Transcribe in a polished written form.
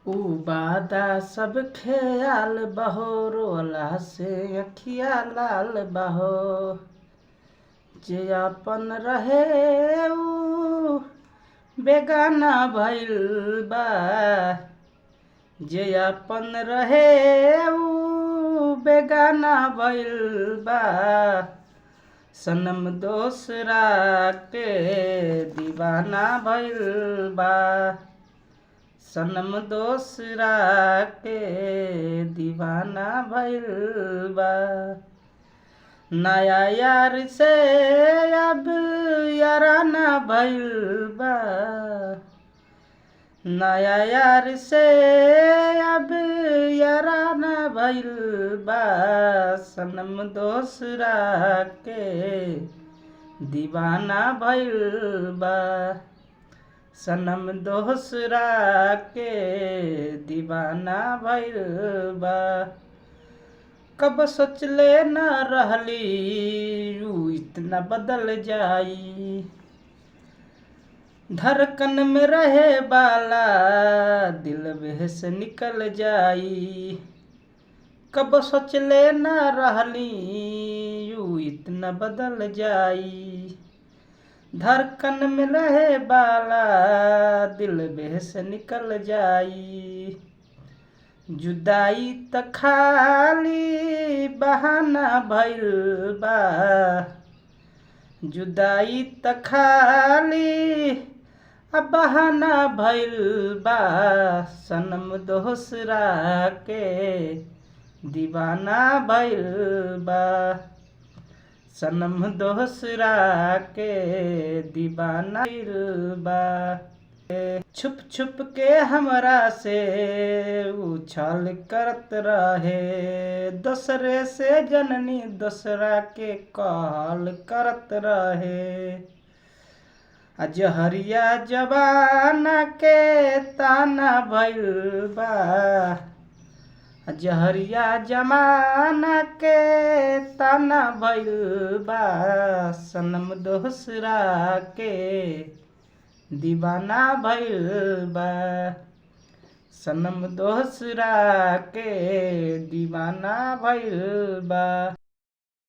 ऊ वादा सब ख्याल बहो, रोला से अखिया लाल बहो। जे अपन रहे ऊ बेगाना भइल बा, जे अपन रहे ऊ बेगाना भइल बा। सनम दोसरा के दीवाना भइल बा, सनम दोसरा के दीवाना भइल बा। नया यार से अब याराना भइल बा, नया यार से अब याराना भइल बा। सनम दोसरा के दीवाना भइल बा, सनम दोसरा के दीवाना भइल बा। कब सोचले न रहली ऊ इतना बदल जाई, धड़कन में रहे वाला दिल में से निकल जाई। कब सोचले न रहली ऊ इतना बदल जाई, धड़कन में रहे वाला दिल में से निकल जाई। जुदाई त खाली बहाना भइल बा, जुदाई त खाली अब बहाना भइल बा। सनम दोसरा के दीवाना भइल बा, सनम दोसरा के दीवाना भइल बा। छुप छुप के हमरा से ऊ छल करत रहे, दोसरे से जननी दोसरा के कहल करत रहे। आ जहरिया जबाना के ताना भइल बा, आ जहरिया जमाना के ताना भइल बा। सनम दोसरा के दीवाना भइल बा, सनम दोसरा के दीवाना भइल बा।